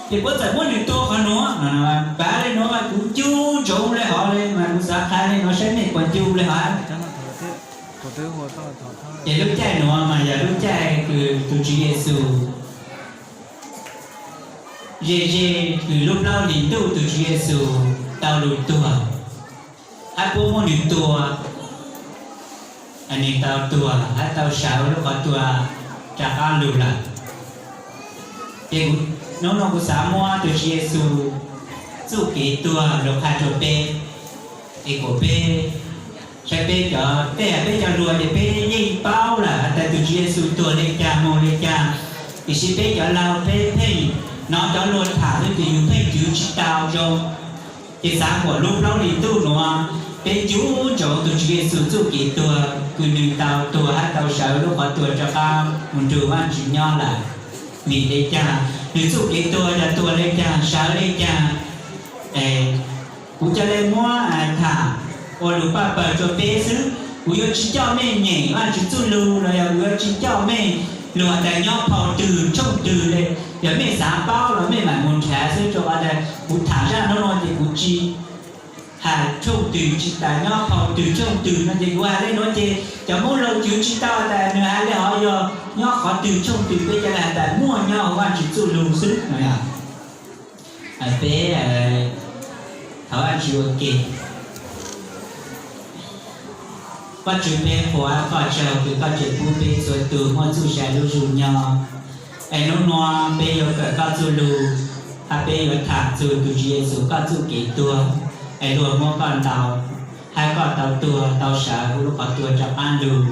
Ces puab txawm muab nws tua qhov nuav no, pav le nuav mas kuv ncu ntsoov le hov le mas kuv xav qha le nuav saib mej puas ncu le hov. Ces lub caij nuav mas yog lub caij kws tus Tswv Yexus ze ze, kws lub plaub hlis ntuj tus Tswv Yexus tau lug tuag, hab puab muab nws tua, nws tau tuag hab tau sawv lub qhov tuag rov qaab lug lawm. Ces hnub nuav kuv xav muab tus Tswv Yexus txuj kev tuag lug qha rua peb, es kuas peb saib peb cov, tej peb cov hluas ces peb yeej paub lawm has tas tus Tswv Yexus tuag le caag moog le caag, tiam sis peb cov laug peb pheej nov cov luag tham xwb ces yus pheej cwv tsi tau zoo. Ces xav kuas lub plaub hlis ntuj nuav peb ncu ntsoov tus Tswv Yexus txuj kev tuag kws nws tau tuag hab tau sawv lub qhov tuag rov qaab moog nrug Vaajtswv nyob lawm. Vim le caag? Nws txuj kev tuag yog tuag le caag, sawv le caag, kuv ca le muab tham ua lug paj pawg rua peb xwb. Kuv yuav tsi coj mej nyeem Vaajtswv txuj lug los yog kuv yuav tsi coj mej lug has tas nyob phau twg tshooj twg le. Yog mej xav paub los mej maam moog nrhav xwb, rua qhov tas kuv tham zaaj nuav nuav ces kuv tsi has tshooj twg tsi tas nyob phau twg tshooj twg no ces kuv has le nuav ces cov Moob Laug cwv tsi tau tas nws has le hov yog nyob qhov twg tshooj twg, peb ca le has tas muaj nyob huv Vaajtswv txuj lug xwb no. Peb thov Vaajtswv ua ke. Vaajtswv, peb qhuas koj tsaug kws koj tseem pub peb txhua tug muaj txuj sa lub zug nyob. Es nub nuav peb yuav kawm koj txuj lug, hab peb yuav tham txug tus Tswv Yexus koj txuj kev tuag, es luag muab koj ntaus, hab koj tau tuag tau sawv huv lub qhov tuag rov qaab lug.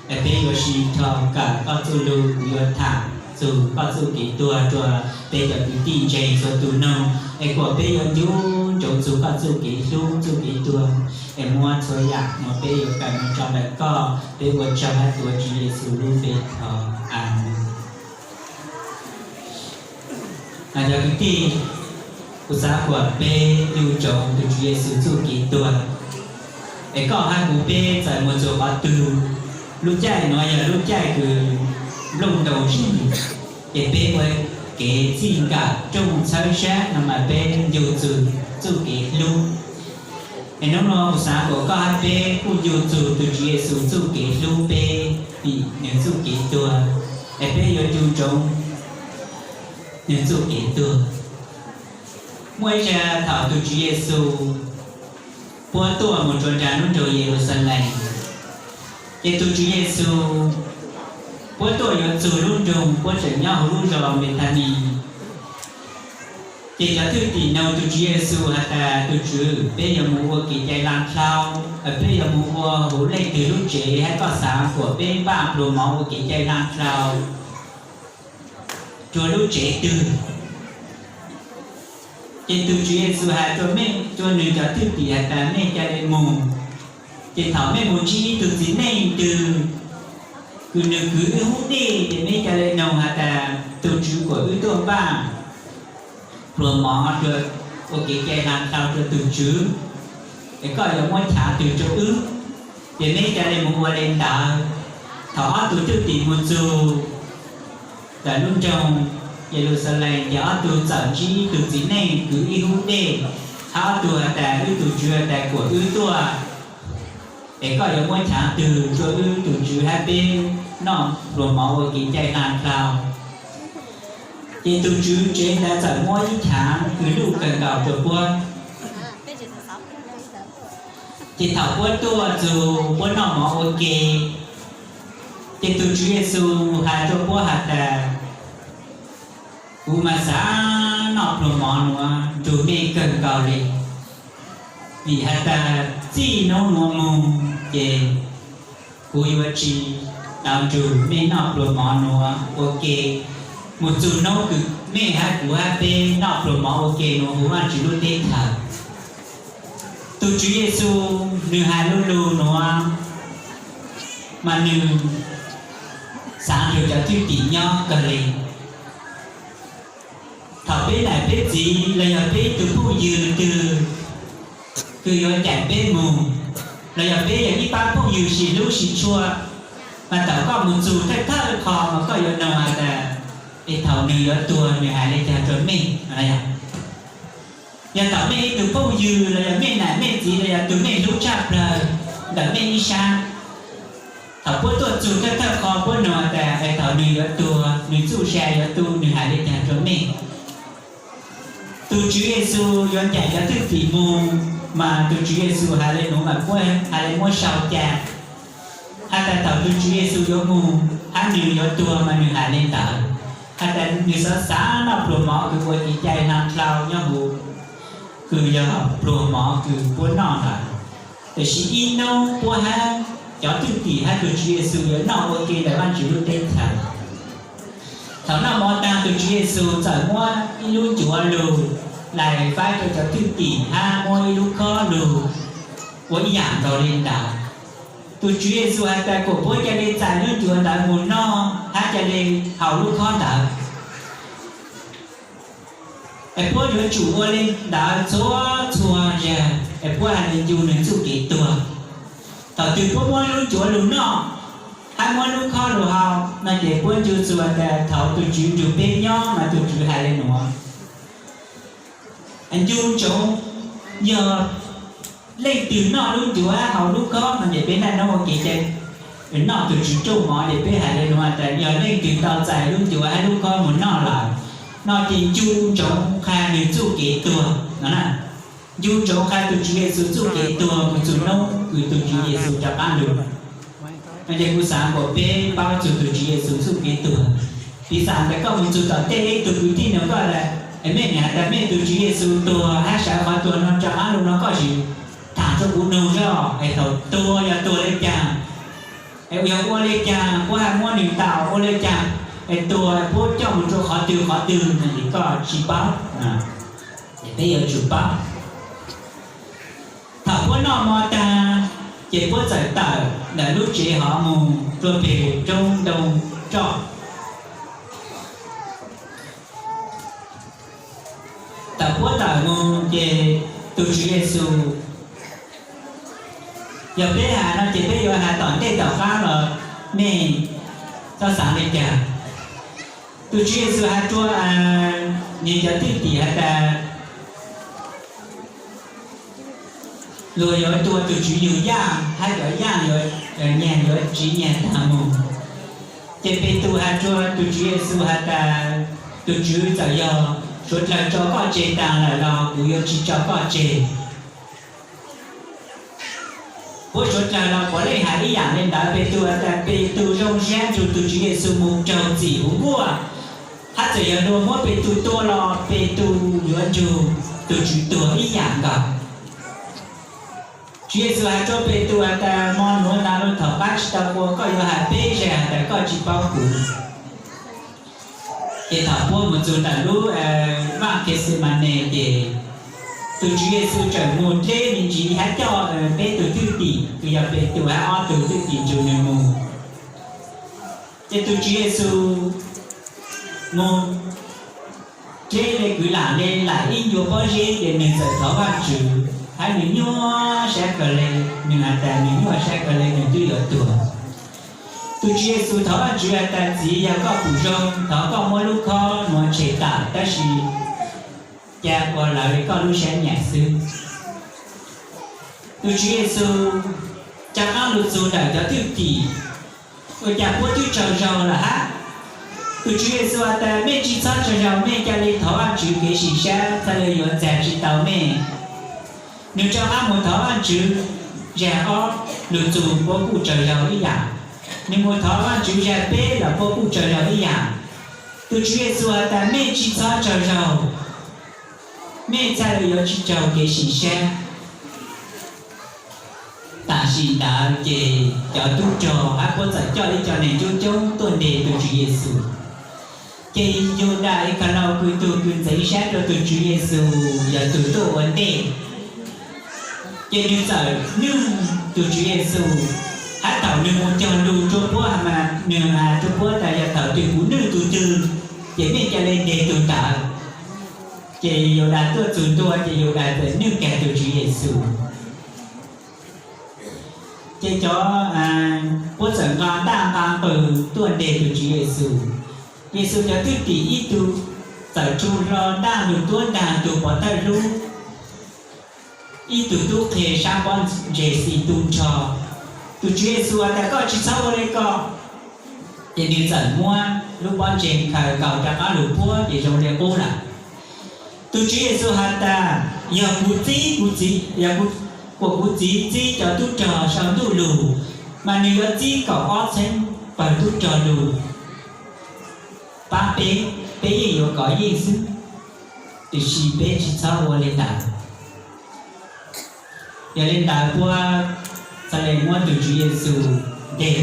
Es peb yuav sib dhau kawm koj txuj lug, kuv yuav tham txug koj txuj kev tuag rua peb cov kwv tij ntseeg txhua tug noog, es kuas peb yuav ncu ntsoov txug koj txuj kev hlub txuj kev tuag, es muab txhua yaam nuav peb yuav kawm moog tso ntawm koj. Peb ua tsaug hab tuav Tswv Yexus lub npe thov, amees. Cov kwv tij, kuv xav kuas peb ncu ntsoov tus Tswv Yexus txuj kev tuag. Es koj hab kuv peb txawm moog txug qhov twg, lub caij nuav yog lub caij kws nplooj ntoos zeeg, ces peb ua kev txij nkawm rooj txhawb sab no mas peb ncu txug txuj kev hlub. Es nub nuav kuv xav kuas koj hab peb kuj ncu txug tus Tswv Yexus txuj kev hlub peb, vim nwg txuj kev tuag, es peb yuav ncu ntsoov nwg txuj kev tuag. Muaj ib zag thaum tus Tswv Yexus puab tuaj moog rua nraag lub nroog Yeluxalees, ces tus Tswv Yexus puab tuaj yuav txug lub nroog, puab tseem nyob huv lub zos Npethanis. Ces cov thwj tim noog tus Tswv Yexus has tas, Tus Tswv, peb yuav moog ua kev cai laj dlhau, peb yuav moog ua huv leej twg lub tsev, hab koj xaav kuas peb npaaj pluas mov ua kev cai laj dlhau rua lub tsev twg? Ces tus Tswv Yexus has rua mej, rua nwg cov thwj tim has tas, Mej ca le moog. Ces thaum mej moog ntsib ib tug txiv neej twg kws nwg kwv wb hub dej, ces mej ca le noog has tas, Tus Tswv kuas wb tuaj npaaj pluas mov rua, ua kev cai laj dlhau rua tus Tswv, es koj yuav muab chav twg rua wb? Ces mej ca le moog ua le ntawd. Thaum ob tug thwj tim moog txug ntawm lub nroog Yeluxalees, ces ob tug txawm ntsib ib tug txiv neej kwv ib hub dej, hab ob tug has tas, Wb tus Tswv has tas kuas wb tuaj, es koj yuav muab chav twg rua wb tus Tswv hab peb noj pluas mov ua kev cai laj dlhau? Ces tus tswv tsev ntawd txawm muab ib chav kws luj kawg nkaus rua puab. Ces thaum puab tuaj txug puab noj mov ua ke, ces tus Tswv Yexus has rua puab has tas, Kuv mas xav noj pluas mov nuav nrug mej kawg nkaus le, vim has tas txij nub nuav moog ces kuv yuav tsi tau nrug mej noj pluas mov nuav ua ke moog txug nub kws mej hab kuv hab peb noj pluas mov ua ke nuav huv Vaajtswv lub teb chaws. Tus Tswv Yexus nwg has lu lug nuav mas nwg xaav nrug cov thwj tim nyob kawg le. Thaum peb nam peb txiv los yog peb tug phooj ywg twg kws yuav ncaim peb moog, los yog peb yog ib paab phooj ywg sib hlub sib tshua, mas thaum koj moog txug thawj thawj qho mas koj yuav noog has tas, Es thaum nws yuav tuag nws hais li cas rau mej? Yog thaum mej ib tug phooj ywg los yog mej nam mej txiv los yog tus mej hlub tshaj plawg ntawm mej ib sab, thaum puab tuaj txug thawj thawj qho puab nug tas es thaum nws yuav tuag nws txuj sa yuav tu nws hais li cas rau mej? Tus Tswv Yexus yuav ncaim cov thwj tim moog mas tus Tswv Yexus hais le nuav mas puab hais le muab sau ca has tas thaum tus Tswv Yexus yuav moog hab nws yuav tuag mas nws hais le ntawd, has tas nws xav xav noj pluag mov kws ua kev cai hla dlhau nyob huv kws yog pluag mov kws puab noj ntawd. Tab sis ib nub puab hab cov thwj tim hab tus Tswv Yexus yuav noj ua ke ntawm Vaajtswv lub teb chaws. Thaum noj mov taag tus Tswv Yexus txawm muab ib lub ncuav lug lais faib rua cov thwj tim hab muab ib lub khob lug ua ib yaam nkaus le ntawd. Tus Tswv Yexus has tas kom puab ca le txais lub ncuav ntawd moog noj hab ca le haus lub khob ntawd. Es puab yuav tsum ua le ntawd txhua txhua yaam es puab has le ncu nws txuj kev tuag. Thaum twg puab muab lub ncuav lug noj hab muab lub khob lug haus no ces puab ncu txug tas thaum tus Tswv nrug peb nyob mas tus Tswv hais le nuav. Ncu ntsoov, yog leej twg noj lub ncuav hab haus lub khob no ces peb naj nub ua kev cai noj tus Tswv rooj mov ces peb hais le nuav tas yog leej twg tau txais lub ncuav hab lub khob moog noj lawm no ces ncu ntsoov qha nws txuj kev tuag no. Ncu ntsoov qha tus Tswv Yexus txuj kev tuag moog txug nub kws tus Tswv Yexus rov qaab lug. No ces kuv xaav kom peb paub txug tus Tswv Yexus txuj kev tuag. Piv xam tas koj moog txug tom tej ib tug kwv tij nug koj tas, mej has tas mej tus Tswv Yexus tuag hab sawv qhov tuag no rov qaab lug no koj sim tham rua kuv nug zog es thaum tuag yog tuag le caag, es yog ua le caag puab hab muab nws ntaus ua le caag, es tuag puab coj moog rua qhov twg qhov twg no ces koj tsi paub. Ces peb yuav tsum paub. Thaum puab noj mov taag ces puab txawm tawm ntawm lub tsev hov moog rua peg roob ntoo roj. Thaum puab tawm moog ces tus Tswv Yexus, yog peb has no ces peb yuav has tom ntej tom qaab los mej txhob xaav le caag. Tus Tswv Yexus has rua nwg cov thwj tim has tas luag yuav tua tus Tswv yug yaaj hab cov yaaj yuav nyag yuav tsiv nyag taag moog. Ces Petus has rua tus Tswv Yexus has tas, tus Tswv, txawm yog suav dlawg tso koj tseg taag lawm los kuv yuav tsi tso koj tseg. Puab suav dlawg los puav leej has ib yaam le ntawd. Petus has tas Petus zoo sab nrug tus Tswv Yexus moog raug txim huv nkuaj, hab txawm yog luag muab Petus tua los Petus yuav nrug tus Tswv tuag ib yaam nkaus. Tswv Yexus has rua Petus has tas mo nuav ntaag lug thaum qab tsi tau ua koj yuav has peb zag has tas koj tsi paub kuv. Ces thaum puab moog txug ntawm lub vaaj Khexemanes ces tus Tswv Yexus tseem moog dleb me ntsis hab coj peb tug thwj tim kws yog Petus hab ob tug thwj tim nrug nwg moog. Ces tus Tswv Yexus moog dleb le kwv lam le lam ib ncua pob zeb ces nwg txawm thov Vaajtswv hab nwg nyuaj sab kawg le, nwg has tas nwg nyuaj sab kawg le nwg twb yuav tuag. Tus Tswv Yexus thov Vaajtswv has tas Txiv, yog koj pum zoo thov koj muab lub khob nuav tshem tawm, tab sis ca ua lawv le koj lub sab nyam xwb. Tus Tswv Yexus rov qaab lug txug ntawm cov thwj tim, ua cas puab twb tsaug zog lawm hab? Tus Tswv Yexus has tas mej tsi txhob tsaug zog, mej ca le thov Vaajtswv kev sim sab txhaj le yuav txag tsi tau mej. Nwg rov qaab moog thov Vaajtswv zag ob lug txug puab kuj tsaug zog ib yaam. Nwg moog thov Vaajtswv zag peb los puab kuj tsaug zog ib yaam. Tus Tswv Yexus has tas mej tsi txhob tsaug zog, mej txhaj le yuav tsi raug kev sim sab. Tam sim ntawd ces cov tub rog hab puab txawm coj ib co neeg coob coob tuaj ntes tus Tswv Yexus. Ces Yudas Ikhalaus kws tug kws ntxeev sab rua tus Tswv Yexus yog tug tuaj ua ntej. Ces nwg txawm nwj tus Tswv Yexus, hab thaum nwg moog cog lug rua puab mas nwg has rua puab tas yog thaum twg kuv nwj tug twg ces mej ca le ntes tug ntawd. Ces Yudas tuaj txug ntua ces Yudas txawm nwj kag tus Tswv Yexus. Ces cov, puab txawm nqa ntaj nqa qws tuaj ntes tus Tswv Yexus. Yexus cov thwj tim ib tug txawm rhu hlo ntaj lug tuab nraag tug pov thawj hlub, ib tug tub qhe sab pob ntses xis tu nrho. Tug Tswv Yexus has tas, Koj tsi txhob ua le ko. Ces nwg txawm muab lub pob ntses khaws kaus rov qaab lug puab ces zoo le qub lawm. Tug Tswv Yexus has tas, Yog kuv txib, kuv txiv, yog kuas kuv txiv txib cov tub rog sau ntuj lug, mas nwg yuav txib kaum ob txheeb pawg tub rog lug paab peb, peb yeej yuav kov yeej xwb, tiam sis peb tsi txhob ua le ntawd. Yog le ntawd puab txhad le muab tug Tswv Yexus nteg,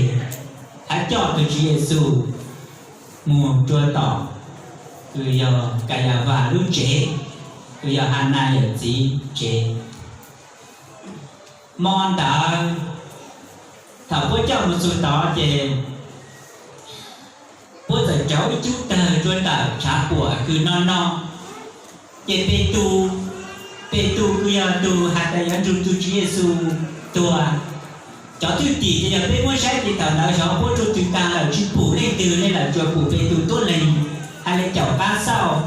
hab coj tug Tswv Yexus moog rua tom kws yog Kayavas lub tsev, kws yog Hanas yawm txiv tsev. Mo ntawd thaum puab coj moog txug tod ces puab txawm rauv ib cub tawg rua ntawm tshav puam kws no no. Ces Petus, Petus kws yog tug has tas yuav nrug tug Tswv Yexus tuag. Cov thwj tim ces yog peb muab saib ces thaum ntawd xyov puab rua twg taag lawm tsi pum leej twg le lawm, tsuas pum Petus tuab leeg. Has le caum qab xauj,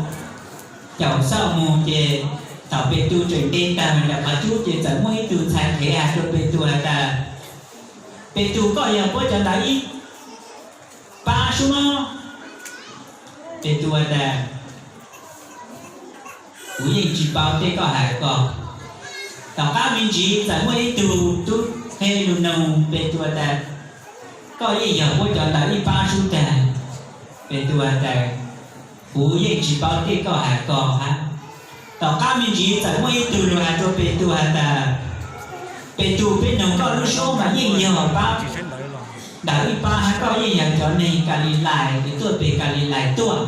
caum xauj moog ces thaum Petus tseem nte tawg ntawm qhov cub ces txawm muaj ib tug ntxhais qhev has rua Petus has tas, Petus, koj yog puab cov ntawd ib paab sub mob. Petus has tas, Kuv yeej tsi paub tej koj has ko. Tom qab me ntsis txawm muaj ib tug tub qhe lug noog Petus has tas, Koj yeej yog puab cov ntawd ib paab sub tag. Petus has tas, Kuv yeej tsi paub tej koj has ko hab. Tom qab me ntsis txawm muaj ib tug lug has rua Petus has tas, Petus, peb noog koj lub suab mas yeej yog paab ntawd ib paab hab, koj yeej yog cov neeg Kalilais kws tuaj peg Kalilais tuaj.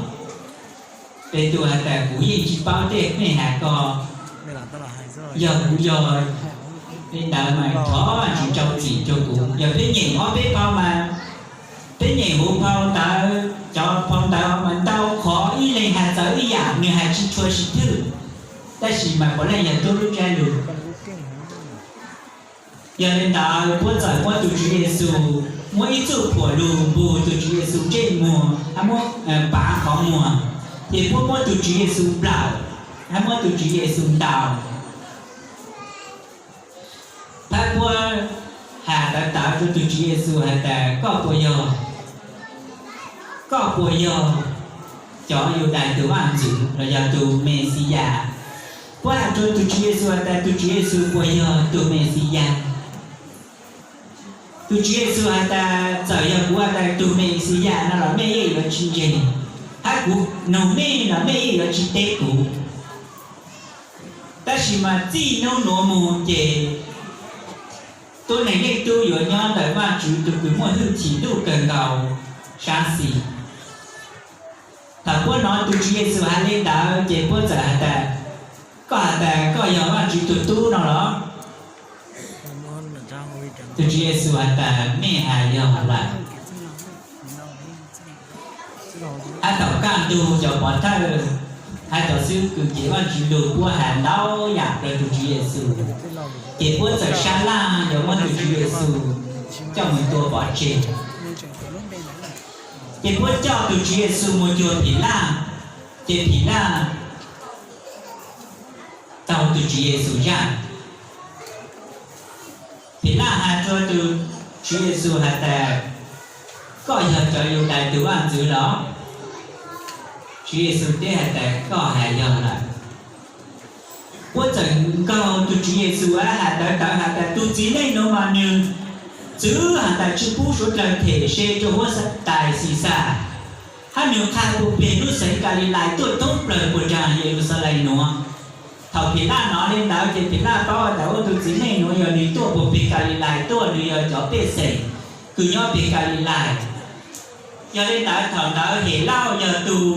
Petus has tas, Kuv yeej tsi paub tej mej has ko. Yog kuv yog le ntawd mas thov Vajtswv rau txim rua kuv. Yog peb nyeem ob peb phau mas, peb nyeem huv phau ntawd, cov phau ntawd mas ntau qhov ib leeg has txawv ib yam, nwg has tsi tshua sib thwj, tab sis mas puav leej yog tub lub ntsab lug. Yog le ntawd puab txawm muab tug Tswv Yexus, muab ib txuj phuam lug npug tug Tswv Yexus ntsej muag, hab muab pav qhov muag, ces puab muab tug Tswv Yexus nplawm, hab muab tug Tswv Yexus ntaus. Phab puab has tawv tawv rua tug Tswv Yexus has tas, Koj puas yog, koj puas yog cov Yudais tug Vaajntxwv los yog tug Mexiyas? Puab has rua tug Tswv Yexus has tas, Tug Tswv Yexus, puas yog tug Mexiyas? Tug Tswv Yexus has tas, Txawm yog kuv has tas tug Mexiyas no los mej yeej yuav tsi ntseeg, hab kuv noog mej los mej yeej yuav tsi teb kuv. Tab sis mas txij nub nuav moog ces tuab neeg Leej Tub yuav nyob ntawm Vaajtswv tug kws muaj hwj chim ntuj kawg nkaus sab xis. Thaum puab nov tug Tswv Yexus has le ntawd ces puab txawm has tas, Koj has tas koj yog Vaajtswv tug Tub no los? Tug Tswv Yexus has tas, Mej has yog lawm. Hab thaum kaj ntug cov pov thawj hab cov xib hwb kws cev Vaajtswv lug puab has ntau yam rua tug Tswv Yexus, ces puab txawm sab laj yuav muab tug Tswv Yexus coj moog tua pov tseg. Ces puab coj tug Tswv Yexus moog cuag Philaj, ces Philaj taug tug Tswv Yexus zaj. Philaj has rua tug Tswv Yexus has tas, Koj yog cov Yudais tug Vaajntxwv los? Tswv Yexus teb has tas, Koj has yog lawm. Puab txawm nkaug tug Tswv Yexus has tawv tawv has tas, Tug txiv neej nuav mas nwg txwv has tas tsi pub suav dlawg them se rua huab tais Xixas, hab nwg qha puag peg lub xeev Kalilais tuaj thoob plawg puag nraag Yeluxalees nuav. Thaum Philaj nov le ntawd ces Philaj paub has tas, Ua, tug txiv neej nuav yog nwg tuaj puag peg Kalilais tuaj, nwg yog cov pej xeem kws nyob peg Kalilais. Yog le ntawd thaum ntawd Helauj yog tug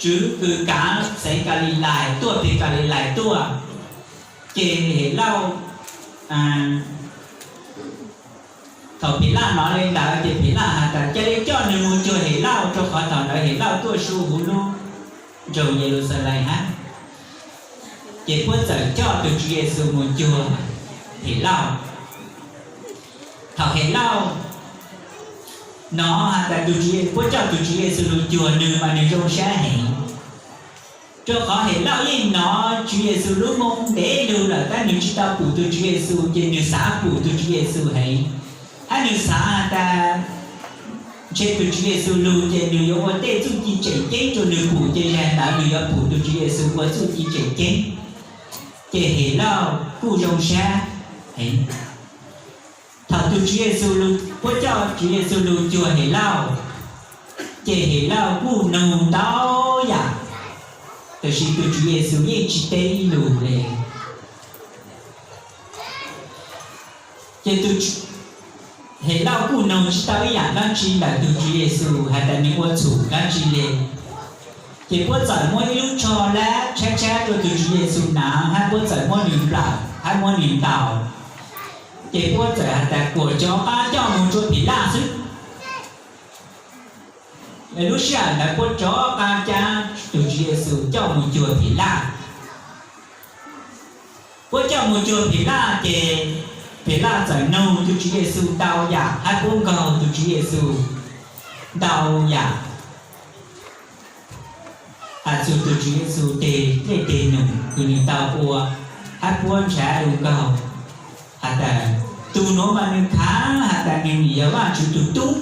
tswv kws kaav xeev Kalilais tuaj peg Kalilais tuaj, ces Helauj, thaum Philaj nov le ntawd ces Philaj has tas, Ca le coj nwg moog cuag Helauj, rua qhov thaum ntawd Helauj tuaj su huv lub nroog Yeluxalees hab. Ces puab txawm coj tug Tswv Yexus moog cuag Helauj. Thaum Helauj Hnov has tas tus Tswv Ye, puab coj tus Tswv Yexus lug cuag nwg mas nwg zoo sab heev. Rua qhov Helauj yeej hnov Tswv Yexus lub moo ntev lug lawm tab nwg tsi tau pum tus Tswv Yexus ces nwg xaav pum tus Tswv Yexus heev, hab nwg xaav has tas ntshe tus Tswv Yexus lug ces nwg yuav ua tej txuj ci tseem ceeb rua nwg pum ces zag ntawd nwg yuav pum tus Tswv Yexus ua txuj ci tseem ceeb. Ces Helauj kuj zoo sab heev. Thaum tus Tswv Yexus, puab coj Tswv Yexus lug cuag Helauj, ces Helauj kuj nug ntau yam, tab sis tus Tswv Yexus yeej tsi teb ib lus le. Ces Helauj kuj nug tsi tau ib yam dlaab tsi ntawm tus Tswv Yexus has tas nwg ua txhum dlaab tsi le. Ces puab txawm muab ib lub tsho lab tshaib tshaib rua tus Tswv Yexus hnav hab puab txawm muab nwg nplawm hab muab nwg ntaus. Ces puab txawm has tas kuas rov qaab coj moog rua Philaj xwb. Lub sij hawm ntawd puab rov qaab cab tus Tswv Yexus coj moog cuag Philaj. Puab coj moog cuag Philaj ces Philaj txawm nug tus Tswv Yexus ntau yam hab puab nkaug tus Tswv Yexus ntau yam. Has txug tus Tswv Yexus teg dlej teg num kws nwg tau ua hab puab nrhav lug nkaug has tas tug nuav mas nwg khav has tas nwg yog Vaajtswv tug tub.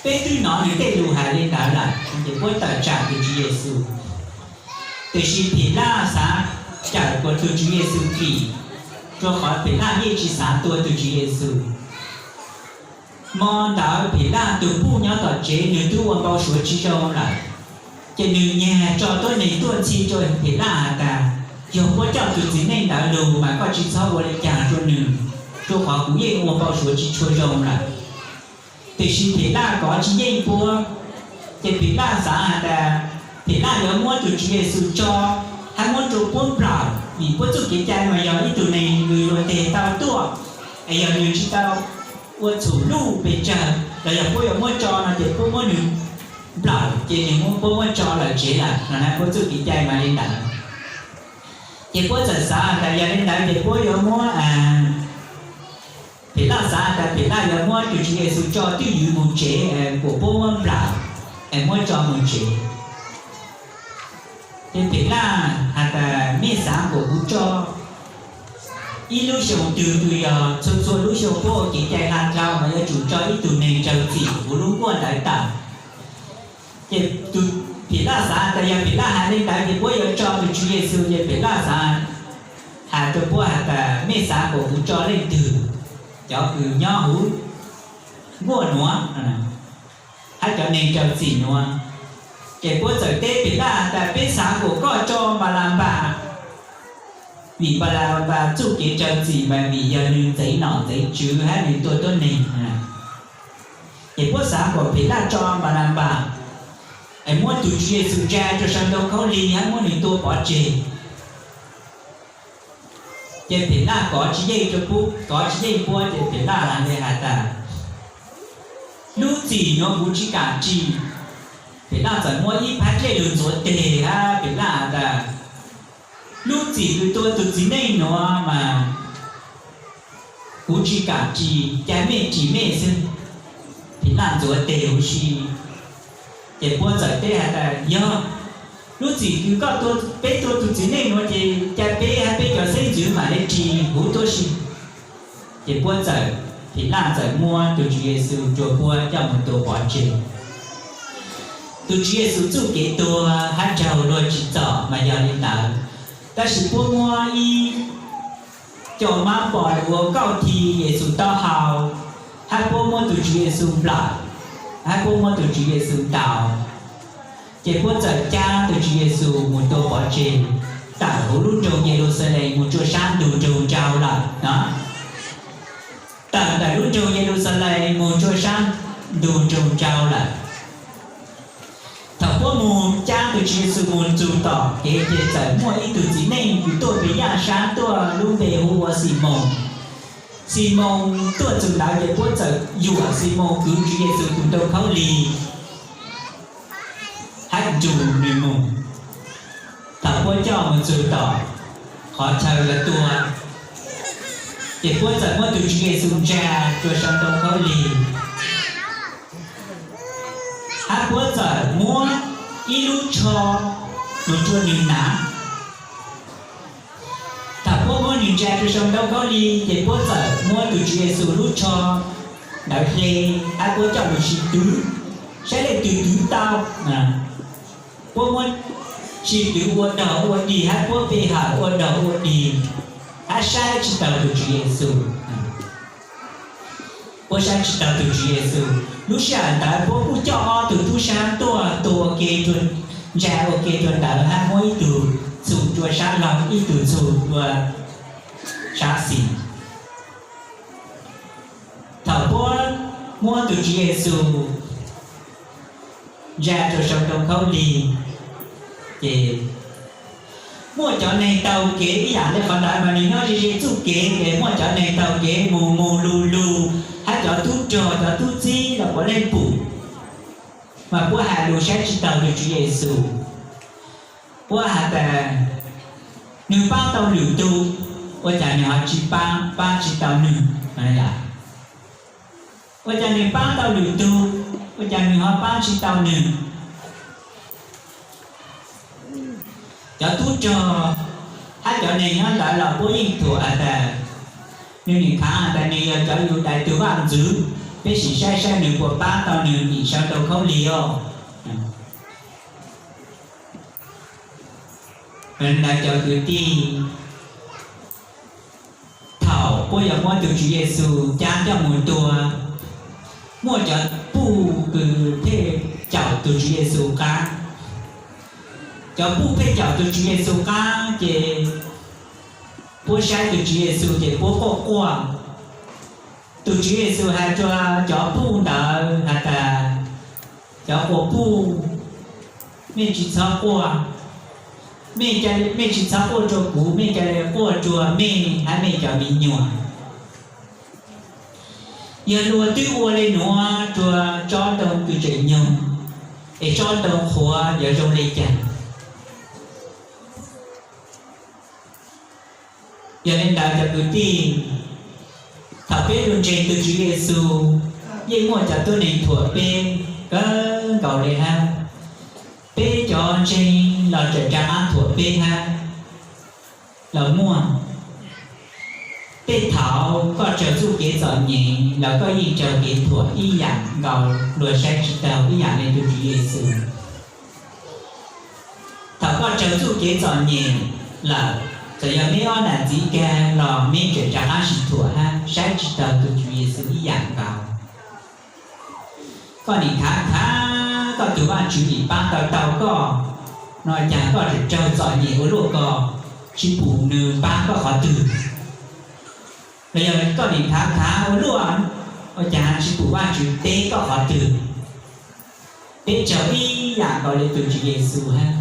Peb twb nov nwg tej lug has le ntawd lawm, ces puab tawm tsam tus Tswv Yexus. Tab sis Philaj xaav cawm kuas tus Tswv Yexus fim, rua qhov Philaj yeej tsi xaav tua tus Tswv Yexus. Mo ntawd Philaj tug puj nyob tom tsev nwg twb ua npau suav tsi zoo lawm, ces nwg nyag tso tuab neeg tuaj ntxhi rua Philaj has tas, yog puab coj tus txiv neej ntawd lug mas koj tsi txhob ua le caag rua nwg, rua qhov kuv yeej ua npau suav tsi tshua zoo lawm. Tab sis Philaj kov tsi yeej puab, ces Philaj xaav has tas Philaj yuav muab tus Tswv Yexus tso hab muab rua puab nplawm, vim puab txuj kev cai mas yog ib tug neeg lug luag teg tau tuaj, es yog nwg tsi tau ua txhum luj pes tsawg los yog puab yuav muab tso no ces puab muab nwg nplawm ces nwg muab puab muab tso lawm tsev lawm no na, puab txuj kev cai mas le ntawd. Ces puab txawm xaav tas yog le ntawd ces puab yuav muab, Philaj xaav tas Philaj yuav muab tus Tswv Yexus tso twj ywm moog tsev, kuas puab muab nplawm es muab tso moog tsev. Ces Philaj has tas mej xaav kuas kuv tso ib lub xyoo twg, tug yog txhua txhua lub xyoo puab ua kev cai hla dlhau mas yuav tsum tso ib tug neeg raug txim huv lub nkuaj ntawd tawm. Ces Philaj xaav tas yog Philaj has le ntawd ces puab yuav tso tus Tswv Yexus, ces Philaj xaav has rua puab has tas mej xaav kuas kuv tso leej twg, cov kws nyob huv nkuaj nuav hab cov neeg raug txim nuav. Ces puab txawm teb Philaj tas peb xaav kuas koj tso Npalanpas, vim Npalanpas txuj kev raug txim mas vim yog nwg ntxeev nom ntxeev tswv hab nwg tua tuab neeg. Ces puab xaav kuas Philaj tso Npalanpas es muab tus Tswv Yexus ntsa rua sau ntoo khaub lig hab muab nwg tua pov tseg. Ces Philaj kov tsi yeej rua puab, kov tsi yeej puab ces Philaj has le has tas lub txim nuav kuv tsi kam tsim. Philaj txawm muab ib phab dlej lug ntxuav teg hab Philaj has tas lub txim kws tua tug txiv neej nuav mas kuv tsi kam tsim, ca mej tsim mej xwb. Philaj ntxuav teg huv si. Ces puab txawm teb has tas yog lub txim kws koj, peb tua tug txiv neej nuav ces ca peb hab peb cov xeeb ntxwv mam le tsim huv tuab si. Ces puab txawm, Philaj txawm muab tug Tswv Yexus rua puab coj moog tua pov tseg. Tug Tswv Yexus txuj kev tuag hab raug luag tsim txom mas yog le ntawd, tab sis puab muab ib co mab pos lug ua kauj thi Yexus taub hau, hab puab muab tug Tswv Yexus nplawm, hab puab muab tug Tswv Yexus ntaus. Ces puab txawm cab tug Tswv Yexus moog tua pov tseg tawm huv lub nroog Yeluxalees moog tsua sab ntug nroog nrau lawm no. Tawm ntawm lub nroog Yeluxalees moog tsua sab ntug nroog nrau lawm. Thaum puab moog cab tug Tswv Yexus moog txug tom kev ces txawm muaj ib tug txiv neej kws tuaj pem yaaj sab tuaj lub npe hu ua Ximoos. Ximoos tuaj txug ntawd ces puab txawm yuam Ximoos kwv Tswv Yexus tug ntoo khaub lig hab nrug nwg moog. Thaum puab coj moog txug tom qhov chaw yuav tua, ces puab txawm muab tug Tswv Yexus ntsa rua sau ntoo khaub lig. Hab puab txawm muab ib lub tsho mus rua nwg hnav. Thaum puab muab nwg ntsa rua sau ntau khaub lig ces puab txawm muab tug Tswv Yexus lub tsho ntawd hle, hab puab coj lug sib twv, saib leej twg twv tau. Puab muab sib twv ua dog ua dig hab puab pe hawm ua dog ua dig, hab saib tsi taug tug Tswv Yexus. Puab saib tsi taug tug Tswv Yexus. Lub sij hawm ntawd puab kuj coj ob tug tub sab tuaj tua ua ke, ntsa ua ke rua ntawd hab muab ib tug txhu rua sab laug, ib tug txhu rua sab xis. Thaum puab muab tug Tswv Yexus ntsa rua sau ntau khaub lig, ces muaj cov neeg taug kev ib yam le qhov ntawd mas nwg nyob ze ze txuj kev, ces muaj cov neeg taug kev mus mus lug lug, hab cov tub rog cov tub txib los puav leej pum, mas puab has lug saib tsi taug tug Tswv Yexus. Puab has tas, nwg paab tau lwm tug, ua caag nwg ho tsi paab, paab tsi tau nwg? Ua caag nwg paab tau lwm tug, ua caag nwg ho paab tsi tau nwg? Cov tub rog hab cov neeg nyob ntawd los puab yeej thuam has tas, nwg nim khaav has tas nwg yog cov Yudais tug vaaj ntxwv, peb sim saib saib nwg puas paab tau nwg nim sau ntau khaub lig os. Ntawd cov kwv tij, thaum puab yuav muab tug Tswv Yexus cab coj mus tua, muaj cov puj kws pheej caum tug Tswv Yexus qaab. Cov puj pheej caum tug Tswv Yexus qaab ces puab saib tug Tswv Yexus ces puab quaj quaj. Tug Tswv Yexus has rua cov puj ntawd has tas, cov quas puj, mej tsi txhob quaj, mej tsi txhob quaj rua kuv, mej ca le quaj rua mej hab mej cov me nyuam. Yog luag twb ua le nuav rua tsob ntoo kws tseem nyoog, es tsob ntoo qhuav yuav zoo le caag? Yog le ntawd cov kwv tij, thaum peb lug ntseeg tug Tswv Yexus, yeej muaj cov tuab neeg thuam peb kawg nkaus le hab. Peb cov ntseeg los tseem rov qaab thuam peb hab los muaj. Tej thaum koj raug txuj kev txom nyem los koj yeej raug kev thuam ib yam nkaus, luag saib tsis taug ib yam le tug Tswv Yexus. Thaum koj raug txuj kev txom nyem lawm, txawm yog meb ob nam txiv kag los meb tseem rov qaab sib thuam hab saib tsis taug tug Tswv Yexus ib yam nkaus. Koj nim khav khav koj tug Vaajtswv nim paab tau tau koj no, caag koj tseem raug txom nyem ua luaj ko, tsis pum nws paab koj qhov twg? Los yog koj nim khav khav ua luaj, ua caag tsis pum Vaajtswv teb koj qhov twg? Peb raug ib yam nkaus le tug Tswv Yexus hab.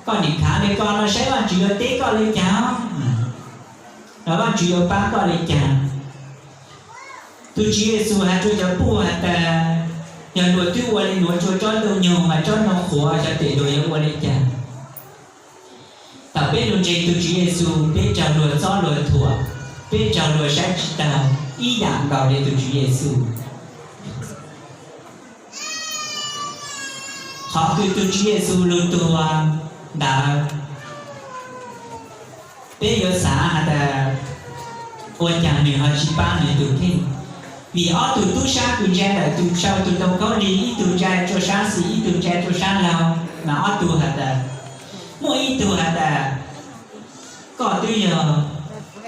Koj nim khav le ko no saib Vaajtswv yuav teb koj le caag, los Vaajtswv yuav paab koj le caag? Tug Tswv Yexus has rua cov puj has tas, yog luag twb ua le nuav rua tsob ntoo nyoog mas tsob ntoo qhuav xyov tes luag yuav ua le caag? Thaum peb lug ntseeg tug Tswv Yexus, peb raug luag txob luag thuam, peb raug luag saib tsis taug ib yam nkaus le tug Tswv Yexus. Qhov kws tug Tswv Yexus lug tuag ntawd, peb yuav xaav has tas, ua caag nwg ho tsis paab nwg tug kheej? Vim ob tug tub sab kws ntsa ntawm tug sau tug ntoo khaub lig, ib tug ntsa rua sab xis, ib tug ntsa rua sab laug, mas ob tug has tas, muaj ib tug has tas, koj twb yog,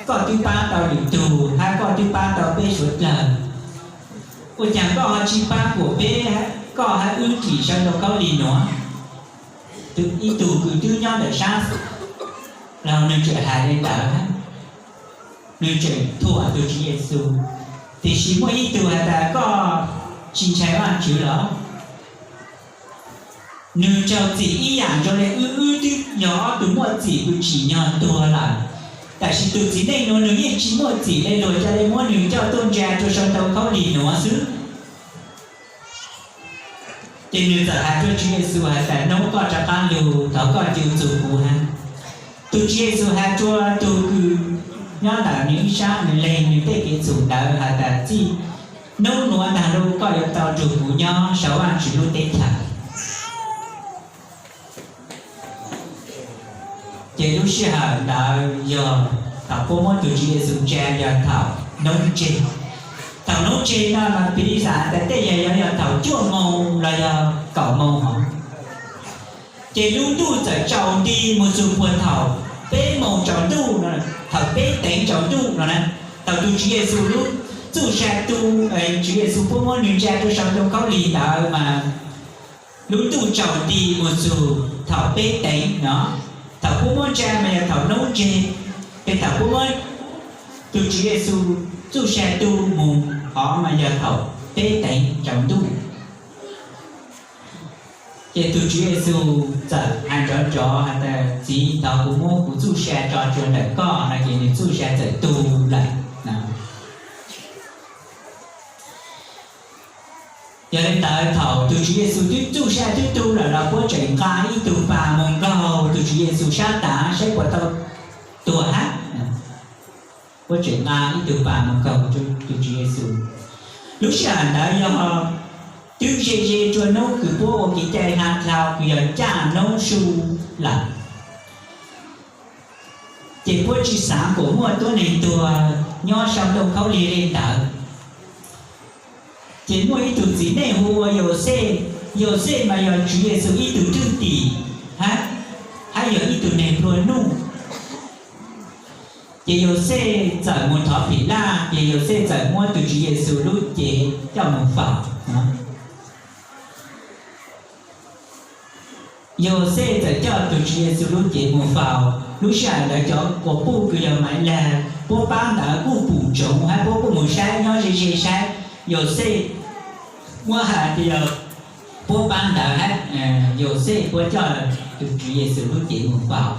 koj twb paab tau lwm tug hab koj twb paab tau peb suav dlawg, ua caag koj ho tsis paab kuas peb, koj hab wb dim sau ntoo khaub lig nuav? Ib tug kws twb nyob ntawm sab laug nwg tseem has le ntawd, nwg tseem thuam tug Tswv Yexus. Tiam sis muaj ib tug has tas, koj tsis ntshai Vaajtswv los? Nwg raug txim ib yam nkaus le wb, wb twb yog ob tug muaj txim kws tsim nyog tuag lawm. Tab sis tug txiv neej nuav nwg yeej tsis muaj txim le, luag ca le muab nwg coj tuaj ntsa rua sau ntoo khaub lig nuav xwb. Ces nwg txawm has rua Tswv Yexus has tas, nub koj rov qaab lug, thov koj ncu txug kuv hab. Tug Tswv Yexus has rua tug kws nyob ntawm nwg ib sab, nwg leeg nwg tej kev txhum ntawd has tas, txij Hnub nuav taag lug koj yuav tau nrug kuv nyob sau Vaajtswv lub teb chaws. Ces lub sij hawm ntawd yog thaum puab muab tug Tswv Yexus tsa yog thaum noob tseg. Thaum noob tseg no mas piv xav tas tej yog, yog, yog thaum cuaj moos los yog kaum moos hov. Ces lub ntuj txawm tsaus nti mus txug puag thaum peb moos tsaus ntuj no, thaum peb teev tsaus ntuj no na. Thaum tug Tswv Yexus lub txuj sa tu, Tswv Yexus puab muab nwg tsa rua sau ntoo khaub lig ntawd mas lub ntuj tsaus nti mus txug thaum peb teev no. Thaum puab muab tsa mas yog thaum noob tseg, ces thaum puab muab tug Tswv Yexus txuj sa tu mus hov mas yog thaum peb teev tsaus ntuj. Ces tug Tswv Yexus txawm has nrov nrov has tas, Txiv, thov kuv muab kuv txuj sa tso rua ntawm koj no, ces nwg txuj sa txawm tu lawm. Yog le ntawd thaum tug Tswv Yexus twb txuj sa twb tu lawm los puab tseem nqa ib tug pas mus nkaug tug Tswv Yexus sab tav saib puas tau tuag hab. Puab tseem nqa ib tug pas mus nkaug tug Tswv Yexus. Lub sij hawm ntawd yog twb ze ze rua noob kws puab ua kev cai hla dlhau kws yog caj noob su lawm. Ces puab tsi xaav kuas muaj tuab neeg tuag nyob sau ntoo khaub lig le ntawd. Ces muaj ib tug txiv neej hu ua Yauxej. Yauxej mas yog Tswv Yexus ib tug thwj tim hab, hab yog ib tug neeg nplua nuj. Ces Yauxej txawm mus thov Philaj, ces Yauxej txawm muab tug Tswv Yexus lub cev coj mus faus. Yauxej txawm coj tug Tswv Yexus lub cev mus faus. Lub sij hawm ntawd cov quas puj kws yog Maiv Lag puab paab ntawd kuj pum ntsoov hab puab kuj mus saib nyob ze ze saib. Yauxej muab has tas yog puab paab ntawd hab, Yauxej puab coj tug Tswv Yexus lub cev mus faus.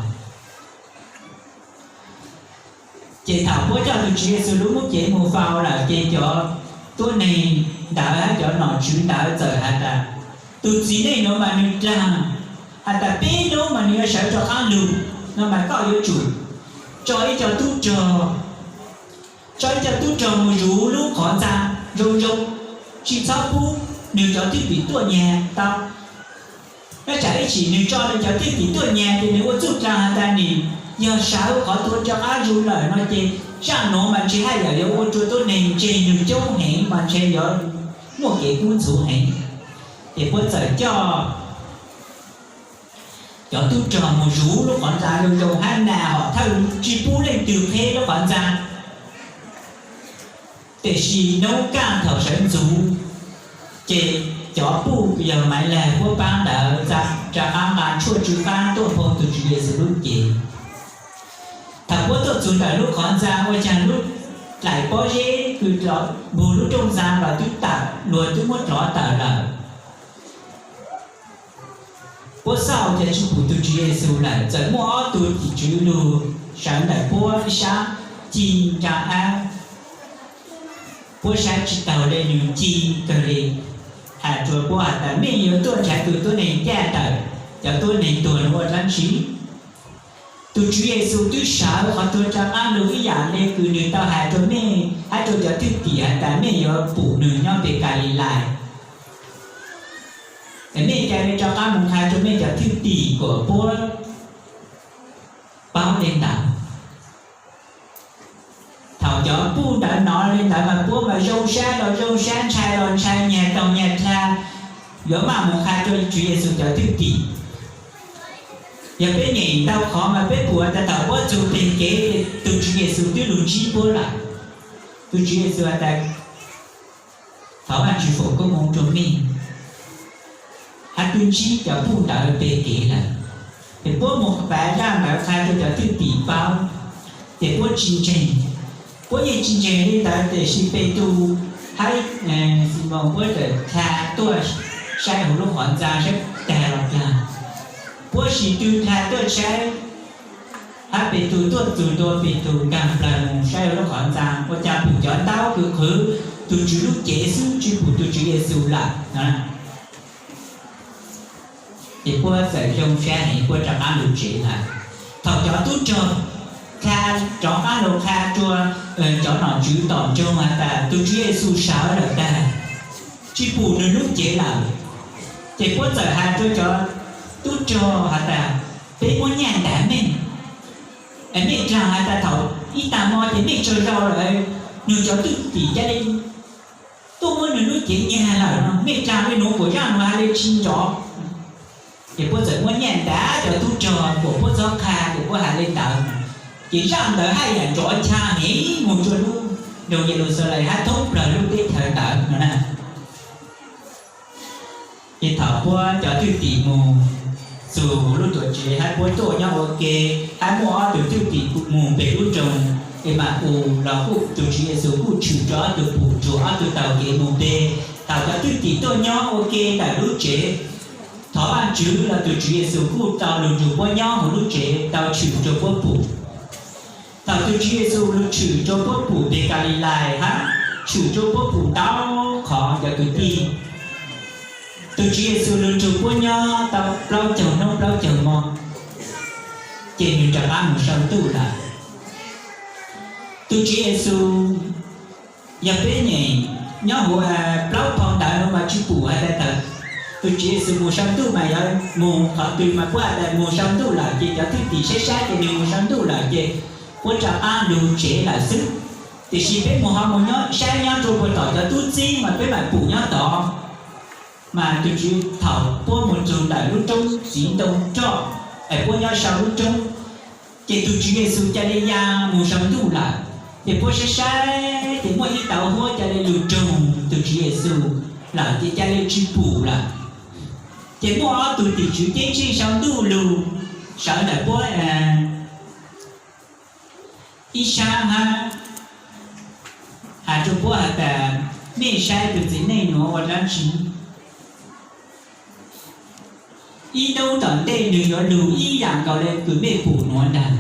Ces thaum puab coj tug Tswv Yexus lub cev mus faus lawm ces cov tuab neeg ntawd hab cov nom tswv ntawd txawm has tas, tug txiv neej nuav mas nwg dlaag has tas peb nub mas nwg yuav sawv rov qaab lug no mas koj yuav tsum tso ib co tub rog, tso ib co tub rog mus zuv lub qhov ntxa zoo zoo, tsi txhob pub nwg cov thwj tim tuaj nyag tau. Nyob tsam ib chim nwg tso nwg cov thwj tim tuaj nyag ces nwg ua txuj dlaag has tas nwg yog sawv qhov tuag rov qaab zuj lawm no ces zaaj nuav mas ntshe haj yam yuav ua rua tuab neeg ntseeg nwg coob heev mas ntshe yuav muaj kev kub ntxhuv heev. Ces puab txawm coj cov tub rog mus zuv lub qhov ntxa zoo zoo hab nas hom thawj tsi pub leej twg qheb lub qhov ntxa. Tiam sis noob kaj thaum sawv ntxuv, ces cov puj yog Maiv Lag puab paab ntawd rov qaab nqa tshuaj tsw qaab tuaj phoo tug Tswv Yexus lub cev. Thaum puab tuaj txug ntawm lub qhov ntxa ua caag lub dlaim pob zeb kws npug lub rooj ntxa los twb tawm, luag twb muab rov tawm lawm. Puab xauj ces tsi pum tug Tswv Yexus lawm, txawm muaj ob tug tim tswv lug sawv ntawm puab ib sab ci nra ab. Puab saib tsi taug le nwg ci kawg le, has rua puab has tas mej yuav tuaj nrhav tug tuab neeg caj ntawm cov tuab neeg tuag nuav ua dlaab tsi? Tug Tswv Yexus twb sawv qhov tuag rov qaab lug ib yam le kws nwg tau has rua mej hab rua cov thwj tim has tas mej yuav pum nwg nyob peg Kalilais. Es mej ca le rov qaab mus qha rua mej cov thwj tim kuas puab paub le ntawd. Thaum cov puj ntawd nov le ntawd mas puab mas zoo sab los zoo sab, ntshai los ntshai, nyag taug nyag dlha, yuav maj mus qha rua Tswv Yexus cov thwj tim. Yog peb nyeem ntau qhov mas peb pum tas thaum puab txug peg kev, tug Tswv Yexus twb lug ntsib puab lawm. Tug Tswv Yexus has tas, thov Vaajtswv foom koob moov rua mej, hab twb ntsib cov puj ntawd peg kev lawm. Ces puab mus pav zaj ntawd qha rua cov thwj tim paub, ces puab tsi ntseeg. Puab yeej tsi ntseeg le ntawd, tiam sis Petus hab Ximoos puab txawm dlha tuaj saib huv lub qhov ntxa saib tag los dlaag. Puab sim tw dlha tuaj saib, hab Petus tuaj txug ntua, Petus nkaag plawg mus saib huv lub qhov ntxa ua caag pum cov ntaub kws qhwv tug Tswv lub cev xwb, tsi pum tug Tswv Yexus lawm. Ces puab txawm zoo sab heev, puab rov qaab lug tsev lawm. Thaum cov tub rog qha, rov qab los qha rua cov nom tswv tom nroog has tas tus Tswv Yexus sawv lawm tag, tsi pum nwg lub cev lawm. Ces puab txawm has rua cov tub rog has tas, peb muab nyaj ntav mej, mej dlaag has tas thaum ib taag mo ces mej tsaug zog lawm, nwg cov thwj tim ca le tuaj muab nwg lub cev nyag lawm no, mej dlaag le nuav kuas zaaj nuav has le tsi nrov. Ces puab txawm muab nyaj ntav cov tub rog kuas puab txhob qha, kuas puab has le ntawd. Ces zaaj ntawd haj yam nrov ncha heev moog rua lub nroog Yeluxalees hab thoob plawg lub teb chaws ntawd no na. Ces thaum puab cov thwj tim moog txug lub tuam tsev hab puab tuaj nyob ua ke, hab muaj ob tug thwj tim moog peg lub nroog Emaus los kuj tus Tswv Yexus kuj tshwm rua ob tug pum tsuas ob tug taug kev moog peg. Thaum cov thwj tim tuaj nyob ua ke ntawm lub tsev thov Vaajtswv los tus Tswv Yexus kuj tau lug nrug puab nyob huv lub tsev, tau tshwm rua puab pum. Thaum tus Tswv Yexus lug tshwm rua puab pum peg Kalilais hab tshwm rua puab pum ntau qhov cov kwv tij, tus Tswv Yexus lug nrug puab nyob tau plaub caug hnub plaub caug mo, ces nwg rov qab moog sau ntuj lawm. Tus Tswv Yexus, yog peb nyeem nyob huv plaub phau ntawv nuav mas tsi pum has tas thaum tus Tswv Yexus moog sau ntuj mas yog moog qhov twg mas puab has tas moog sau ntuj lawm, ces cov thwj tim saib saib ces nwg moog sau ntuj lawm ces puab rov qab lug tsev lawm xwb. Tiam sis peb moog ho moog nyob saib nyob rua puag tom cov tub txib mas peb maam pum nyob tod. Mas tus Tswv thaum puab moog txug ntawm lub roob txiv ntoo roj es puab nyob sau lub roob, ces tus Tswv Yexus ca le ya moog sau ntuj lawm. Ces puab saib saib ces muaj ib tauv huab ca le lug roog tus Tswv Yexus lawm ces ca le tsi pum lawm. Ces muaj ob tug tim tswv ceeb tsheej sau ntuj lug sawv ntawm puab ib sab hab has rua puab has tas, mej saib tug txiv neej nuav ua dlaab tsi? Ib nub tom ntej nwg yuav lug ib yaam nkaus le kws mej pum nuav ntag.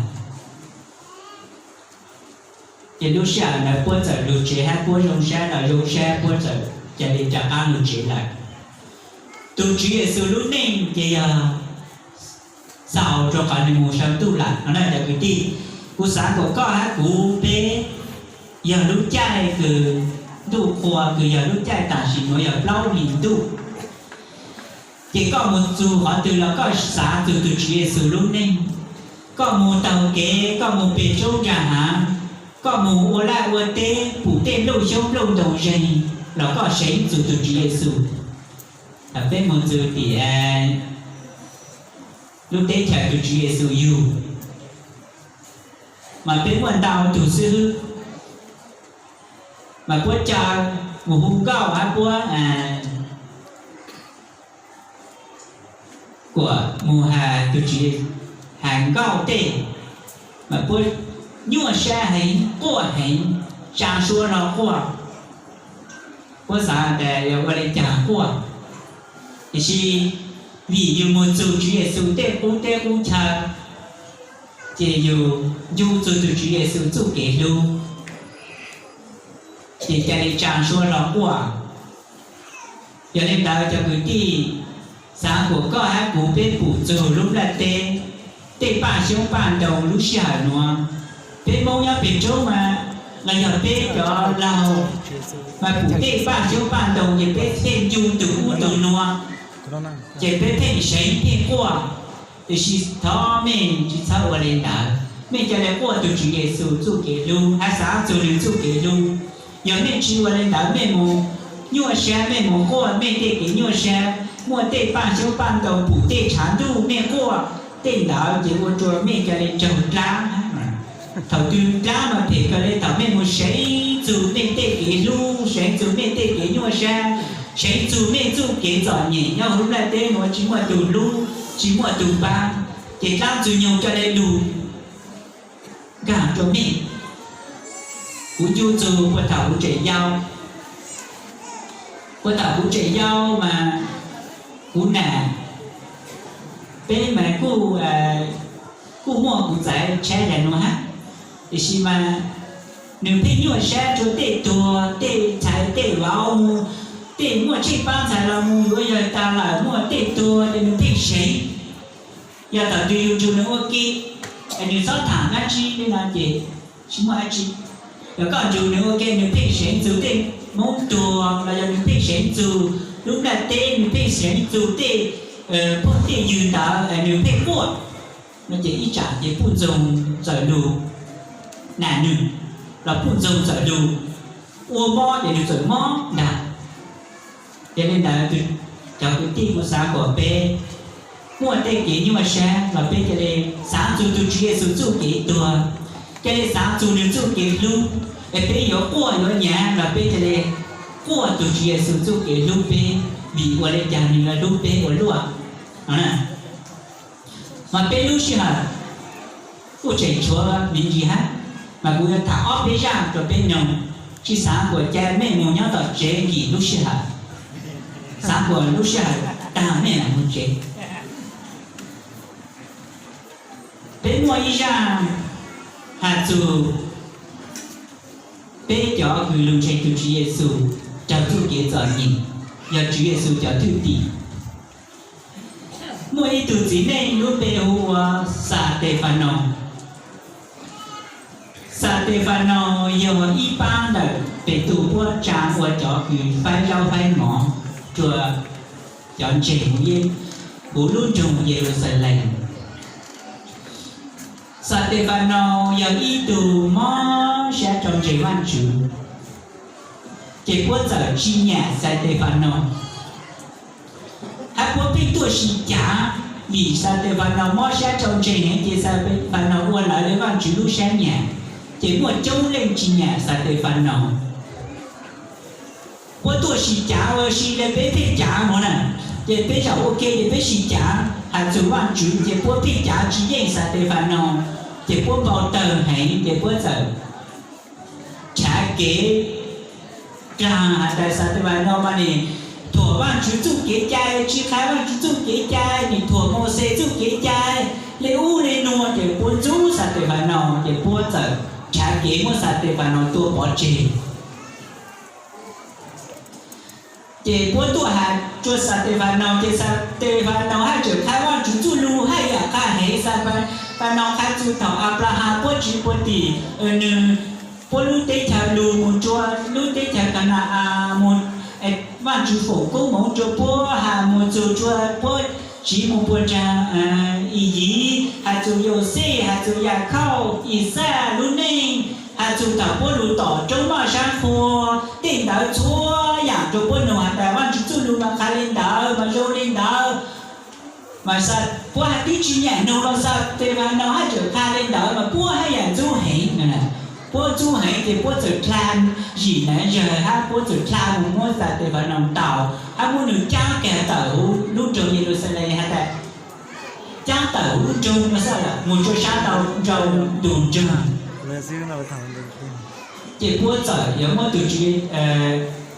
Ces lub sij hawm ntawd puab txawm lug tsev hab puab zoo sab los zoo sab, puab txawm ca le rov qaab lug tsev lawm. Tus Tswv Yexus lub neej ces yog txaus rua qhov nwg moog sau ntuj lawm no na cov kwv tij. Kuv xaav kuas koj hab kuv peb yog lub caij kws ntuj qhua kws yog lub caij tam sim nuav yog plaub hlis ntuj. Ces koj moog txug qhov twg los koj xaav txug tug Tswv Yexus lub neej. Koj moog taug kev, koj moog peg roob nraag haav, koj moog ua laj ua teb pum tej nplooj xyoob nplooj ntoo zeeg los koj seev txug tug Tswv Yexus. Thaum peb moog txug tim lub teb chaws tug Tswv Yexus yug, mas peb muaj ntau tug xib hwb, mas puab ca mus hu nkauj hab puab kuas mus has tug Tswv, has nkauj tej, mas puab nyuaj sab heev, quaj heev, tsaa suab los quaj. Puab xaav tas yog ua le caag quaj, tiam sis vim yug moog txug Tswv Yexus tej qub teb qub chaw, ces yug ncu txug tug Tswv Yexus txuj kev hlub, ces ca le tsaa suab los quaj. Yog le ntawd cov kwv tij, xaav kuas koj hab kuv peb pum txug lub nplaj teb, tej paj xyoob paj ntoo lub sij hawm nuav. Peb Moob nyob peg roob mas, los yog peb cov laug mas pum tej paj xyoob paj ntoo ces peb pheej ncu tug ub tug nuav, ces peb pheej seev pheej quaj. Tiam sis thov mej tsi txhob ua le ntawd, mej ca le quaj tug Tswv Yexus txuj kev hlub hab xaav txug nwg txuj kev hlub. Yog mej tsi ua le ntawd, mej mus nyuaj sab, mej mus quaj mej tej kev nyuaj sab, muaj tej paj xyoob paj ntoo pum tej tshav ntuj mej quaj, tej ntawd ces ua rua mej ca le raug dlaab. Thaum twg dlaab mas phem kawg le thaum mej mus seev txug mej tej kev hlub, seev txug mej tej kev nyuaj sab, seev txug mej txuj kev txom nyem nyob huv lub nplaj teb nuav tsi muaj tug hlub, tsi muaj tug paab, ces dlaab ntxwg nyoog ca le lug nkaag rua mej. Kuv ncu txug puag thaum kuv tseem yau, puag thaum kuv tseem yau mas kuv nam, peb mas kuj, kuj muaj kuv txaiv tshab yam nuav hab, tiam sis mas nwg pheej nyuaj sab rua tej tuag tej ntxhais tej vauv, tej muaj tsheej paab ntxhais los mus yuav yawg taag lawm muaj tej tuag ces nwg pheej seev. Yog thaum twg yug nrug nwg ua ke Nws txhob tham dab tsi li no ces tsis muaj dab tsi. Yog koj nrug nws ua ke, nws pheej seev txug tej Hmoob tuag los yog nws pheej seev txug lub nplaj teb, nws pheej seev txug tej phooj tej ywg ntawd nws pheej quaj no ces ib tsam ces puj ntxoog txawm lug nam nwg, los puj ntxoog txawm lug ua mob ces nws txawm mob ntag. Yog li ntawd, cov kwv tij, kuv xaav kom peb muaj tej kev nyuaj sab los peb ca le xaav txug tug Tswv Yexus txuj kev tuag, ca le xaav txug nws txuj kev hlub. Es peb yuav quaj yuav nyav los peb ca le quaj tug Tswv Yexus txuj kev hlub peb, vim ua le caag nws yuav hlub peb ua luaj no. Mas peb lub sij hawm kuj tseem tshuav me ntsis hab, mas kuv yuav tham ob peb zaaj rua peb noog, tsi xaav kuas ca mej moog nyob tom tsev nkim lub sij hawm, xaav kuas lub sij hawm taag mej moog tsev. Peb muaj ib zaaj has txug peb cov kws lug ntseeg tug Tswv Yexus raug txuj kev txom nyem, yog Tswv Yexus cov thwj tim. Muaj ib tug txiv neej lub npe hu ua Xatefanos. Xatefanos yog ib paab ntawm Petus puab tsaa ua cov kws faib zaub faib mov rua cov ntseeg huv lub nroog Yeluxalees. Xatefanos yog ib tug mob sab rau ntseeg Vaajtswv, ces puab txawm tsi nyam Xatefanos, hab puab pheej tuaj sim caav. Vim Xatefanos mob sab rau ntseeg heev ces Xatefanos ua lawv le Vaajtswv lub sab nyam, ces muaj coob leej tsi nyam Xatefanos. Puab tuaj sim caav ua si le peb pheej caav moog na, ces peb zaum ua ke ces peb sim caav has txug Vaajtswv ces puab pheej caav tsi yeej Xatefanos, ces puab npau tawg heev ces puab txawm rhaav kev dlaag has tas Xatefanos mas nwg thuam Vaajtswv txuj kev cai, tsi qha Vaajtswv txuj kev cai, nwg thuam Mauxes txuj kev cai, le ub le nuav ces puab ntxub Xatefanos ces puab txawm rhaav kev muab Xatefanos tua pov tseg. Ces puab tuaj has rua Xatefanos ces Xatefanos haj tseem qha Vaajtswv txuj lug haj yam qha heev. Xatefanos qha txug thaum Anplahas puab tsiv puag tim nwg puab lub teb chaws lug moog rua lub teb chaws Kana-as moog, Vaajtswv foom koob moov rua puab has moog txug rua puab tsiv moog puag nraag Iyiv, has txug Yauxej, has txug Yakhauj, Ixaj lub neej, has txug thaum puab lug tom roob noj saab qhua, tej ntawd txhua yaam rua puab noog has tas Vaajtswv txuj lug mas qha le ntawd mas zoo le ntawd. Mas puab haj tib tsi nyam noog los Xatefanos haj tseem qha le ntawd mas puab haj yam ntxub heev. Puab ntxub heev ces puab txawm dlha zim naav yawg hab puab txawm dlha moog muab Xatefanos ntaus hab muab nwg caab kag tawm huv lub nroog Yeluxalees has tas, caab tawm huv lub nroog no xwb, moog rua saab tau nrau ntug nroog. Ces puab txawm yuav muab tug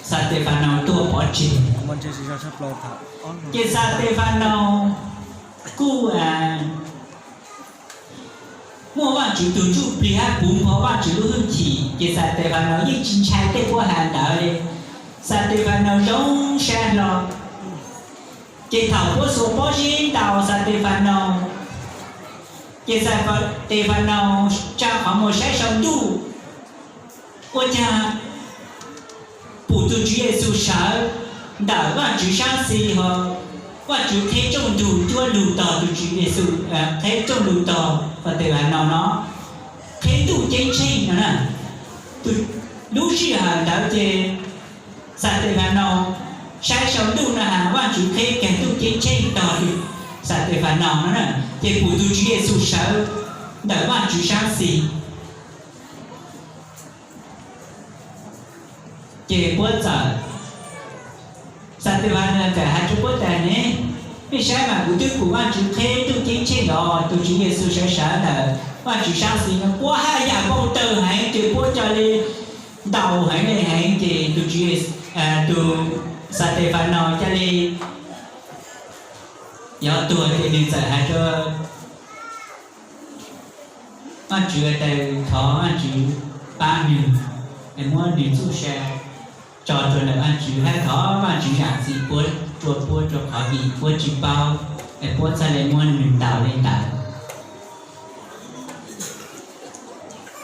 Xatefanos tua pov tseg. Ces Xatefanos kuj muaj Vaajtswv tug ntsuj plig hab puv npo Vaajtswv lub hwj chim, ces Xatefanos yeej tsi ntshai tej puab has ntawd le. Xatefanos zoo sab hlo, ces thaum puab xuas pob zeb ntaus Xatefanos, ces Xatefanos tsa qhov muag saib sau ntuj, ua caag pum tug Tswv Yexus sawv ntawm Vaajtswv saab xis, ho Vaajtswv qheb rooj ntug cuab lug tog tug Tswv Yexus, qheb rooj lug tog Xatefanos no, qheb ntuj ceeb tsheej no na. Lub sij hawm ntawd ces Xatefanos saib sau ntuj no has Vaajtswv qheb kag ntuj ceeb tsheej tog Xatefanos no na, ces pum tug Tswv Yexus sawv ntawm Vaajtswv saab xis. Ces puab txawm, Xatefanos txawm has rua puab tas ne, mej saib mas kuv twb pum Vaajtswv qheb ntuj ceeb tsheej los tug Tswv Yexus sawv sawv ntawm Vaajtswv saab xis no, puab haj yam npau taws heev ces puab ca le ntaus heev le heev ces tug Tswv, tug Xatefanos ca le yuav tuag ces nwg txawm has rua Vaajtswv tas thov Vaajtswv paab nwg, muab nwg txuj sa tso rua ntawm Vaajtswv hab thov Vaajtswv zaam txim puab rua puab rua qhov vim puab tsi paub, puab txhaj le muab nwg ntaus le ntawd.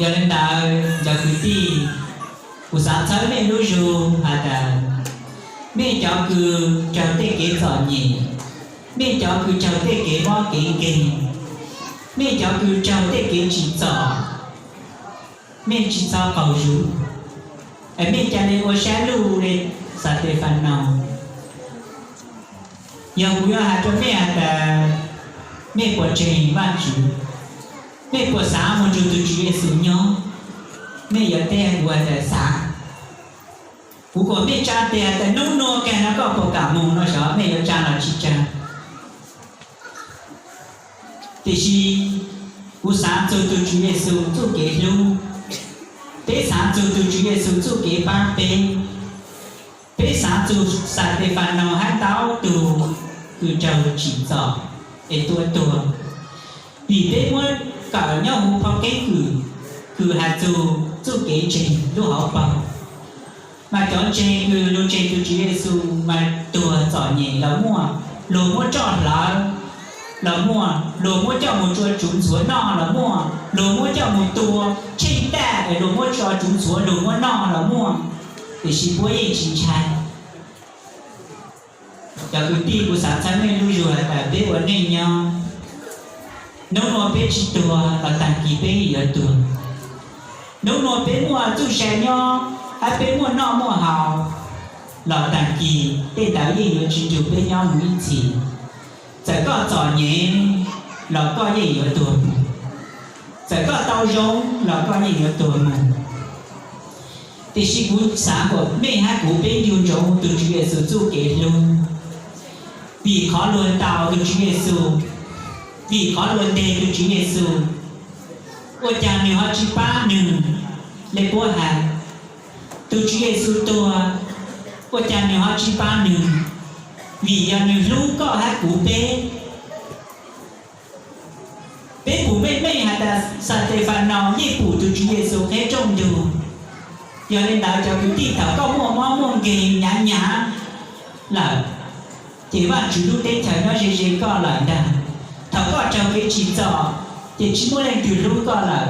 Yog li ntawd cov kwv tij, kuv xav txhawb mej lub zug has tas, mej cov kws raug tej kev txom nyem, mej cov kws raug tej kev mob kev nkeeg, mej cov kws raug tej kev tsim txom, mej tsis txhob qaug zug, es mej ca le ua sab luj le Xatefanos. Yog kuv yuav has rua mej has tas, mej puas ntseeg Vaajtswv? Mej puas xaav moog nrug tug Tswv Yexus nyob? Mej yuav teb kuv has tas xaav. Kuv kom mej tsa tes has tas nub nua kag no koj puas kam moog no saib mej yuav tsa los tsi tsa. Tiam sis kuv xaav txug tug Tswv Yexus txuj kev hlub, peb xaav txug tug Tswv Yexus txuj kev paab peb, peb xaav txug Xatefanos hab ntau tug kws raug tsim txom es tuaj tuag, vim peb muab kawm nyob huv phau keeb kwm kws has txug txuj kev ntseeg lub hauv paug. Mas cov ntseeg kws lug ntseeg tug Tswv Yexus mas tuag txom nyem los muaj, luag muab roj hlawv los muaj, luag muab coj moog tsua tsuv ntxhuav noj los muaj, luag muab coj moog tua tsheej taj es luag muab tsua tsuv ntxhuav luag muab noj los muaj, tiam sis puab yeej tsis ntshai. Cov kwv tij, kuv xaav txhawb mej lub zug has tas peb ua neej nyob, nub nua peb tsi tuag los taag kis peb yeej yuav tuag. Nub nua peb muaj txuj sa nyob hab peb muaj noj muaj haus los taag kis tej ntawd yeej yuav tsi nrug peb nyob moog ib txhis. Txawm koj txom nyem los koj yeej yuav tuag moog, txawm koj tau zoo los koj yeej yuav tuag moog. Tiam sis kuv xaav kom mej hab kuv peb ncu ntsoov tug Tswv Yexus txuj kev hlub, vim qhov luag ntaus tug Tswv Yexus, vim qhov luag nteg tug Tswv Yexus, ua caag nwg ho tsi paab nwg le puab has? Tug Tswv Yexus tuag, ua caag nwg ho tsi paab nwg? Vim yog nwg hlub koj hab kuv peb. Peb pum meej meej has tas Xatefanos yeej pum tug Tswv Yexus qheb rooj ntug. Yog le ntawd cov kwv tij, thaum koj muaj mob muaj nkeeg hnyav hnyav lawm, ces Vaajtswv lub teb chaws nyob ze ze koj lawm ntag. Thaum koj raug kev tsim txom, ces tsi muaj leej twg hlub koj lawm.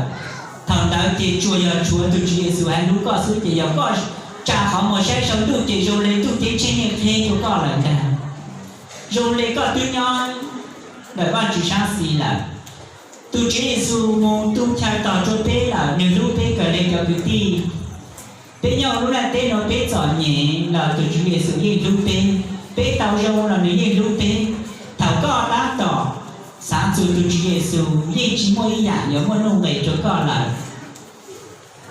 Thaum ntawd ces tsuas yog tshuav tug Tswv Yexus hab hlub koj xwb, ces yog koj tsa qhov muag saib sau ntuj ces zoo le ntuj ceeb tsheej yeej qheb rua koj lawm ntag. Zoo le koj twb nyob ntawm Vaajtswv saab xis lawm. Tug Tswv Yexus moog tu chaw tog rua peb lawm, nwg hlub peb kawg le cov kwv tij. Peb nyob huv lub ntiaj teb nuav peb txom nyem los tug Tswv Yexus yeej hlub peb, peb tau zoo los nwg yeej hlub peb. Thaum koj tab tom xaav txug tug Tswv Yexus, yeej tsi muaj ib yaam yuav muaj nuj nqes rua koj lawm.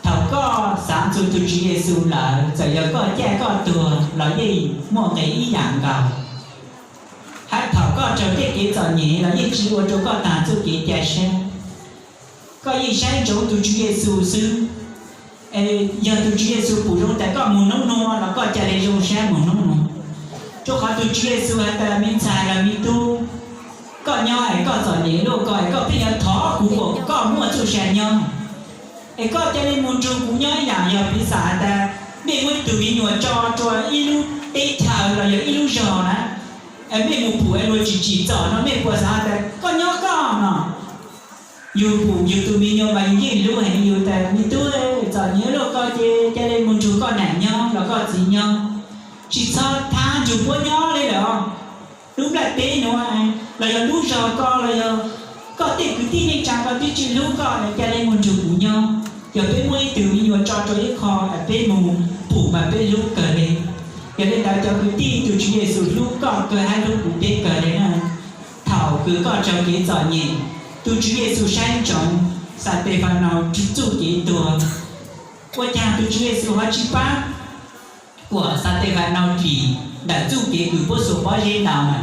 Thaum koj xaav txug tug Tswv Yexus lawm, txawm yog koj caj koj tuag los yeej muaj nqes ib yaam nkaus. Hab thaum koj raug tej kev txom nyem los yeej tsi ua rua koj taag txuj kev ca sab. Koj yeej saib ntsoov tug Tswv Yexus xwb. Es yog tug Tswv Yexus pum zoo tas koj moog nub nua los koj ca le zoo sab moog nub nua. Rua qhov tug Tswv Yexus has tas, me ntxhais los me tub, koj nyob es koj txom nyem luaj koj es koj pheej yuav thov kuv kom koj muaj txuj sa nyob. Es koj ca le moog nrug kuv nyob ib yaam yog piv xam has tas mej muaj ib tug me nyuam tso rua ib lub teb chaws los yog ib lub zog na, es mej moog pum es luag tsim tsim txom no mej puas xav has tas koj nyob koj no? Yug pum yug tug me nyuam mas yug yeej hlub heev, yug tas me tub, txom nyem luaj koj ces ca le moog nrug koj nam nyob los koj txiv nyob. Tsi txhob thab nrug puab nyob le lawm. Lub nplaj teb nuav los yog lub zog ko los yog koj tej kwv tij neej tsaa koj twb tsi hlub koj, ca le moog nrug kuv nyob. Yog peb muaj ib tug me nyuam tso rua ib qho, peb moog pum mas peb hlub kawg le. Yog le ntawd cov kwv tij, tug Tswv Yexus hlub koj kawg hab hlub kuv peb kawg le na. Thaum kws koj raug kev txom nyem, tug Tswv Yexus saib ntsoov Xatefanos txuj kev tuag. Ua caag tug Tswv Yexus ho tsi pab kuas Xatefanos dim ntawm txuj kev kws puab xuas pob zeb ntaus na?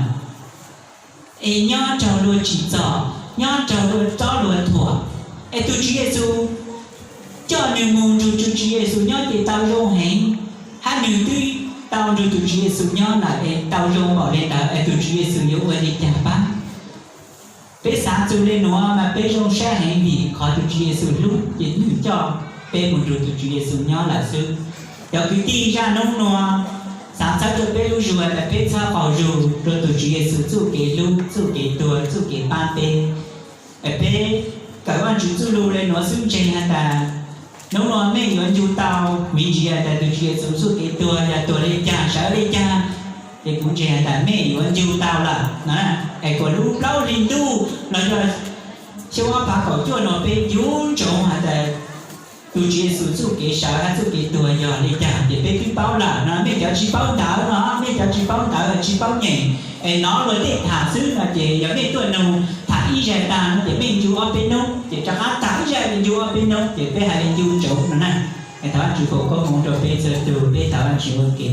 Es nyob raug luag tsim txom, nyob raug luag txob luag thuam, es tug Tswv Yexus coj nwg moog nrug tug Tswv Yexus nyob ces tau zoo heev, hab nwg twb tau nrug tug Tswv Yexus nyob lawm es tau zoo npaum le ntawd es tug Tswv Yexus yuav ua le caag pab? Peb xaav txug le nuav mas peb zoo sab heev vim qhov tug Tswv Yexus hlub ces nwg coj peb moog nrug tug Tswv Yexus nyob lawm xwb. Cov kwv tij, zaj nub nua xaav txhawb rua peb lub zug tas peb txhob qaug zug rua tug Tswv Yexus txuj kev hlub, txuj kev tuag, txuj kev pab peb. Es peb kawm Vajtswv txuj lug le nuav xwb ntseeg has tas nub nuav mej yuav ncu tau me ntsis has tas tus Tswv Yexus txuj kev tuag yog tuag le caag sawv le caag, ces kuv ntseeg has tas mej yuav ncu tau lawm no. Es kuas lub plaub hli ntuj los yog xyoo ob phav kaum cuaj nuav peb ncu ntsoov has tas tus Tswv Yexus txuj kev sawv hab txuj kev tuag yog le caag ces peb twb paub lawm no. Mej cov tsi paub ntawv no, mej cov tsi paub ntawv tsi paub nyeem, es nov luag tej tham xwb no ces yog mej tuaj nug tham ib zag taag no ces mej ncu ob peb nub ces rov qab tham ib zag le ncu ob peb nub ces peb has le ncu ntsoov no na. Es thov Vajtswv foom koob moov rua peb txhua tug, peb thov Vajtswv ua ke.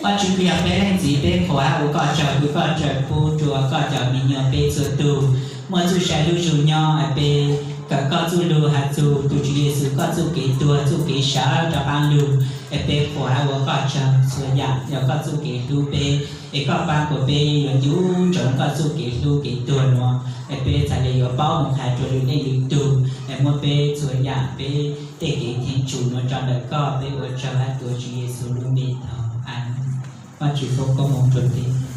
Vajtswv Khetos, peb Leej Txiv, peb qhuas hab ua koj tsaug kws koj tsaws pub rua koj cov me nyuam peb txhua tug muaj txuj sa hlub zug nyob, peb kawm koj txuj lug has txug tus Tswv Yexus koj txuj kev tuag txuj kev sawv rov qaab lug, es peb qhuas hab ua koj tsaug txhua yaam yog koj txuj kev hlub peb, es koj pab kuas peb yuav ncu ntsoov koj txuj kev hlub kev tuag nuav, es peb txhad le yuav paub moog has rua lwm leej lwm tug, es muab peb txhua yaam peb tej kev cheem tsum nuav tso ntawm koj, peb ua tsaug hab tuav Tswv Yexus lub npe thov, Amees. Vajtswv foom koob moov rua peb.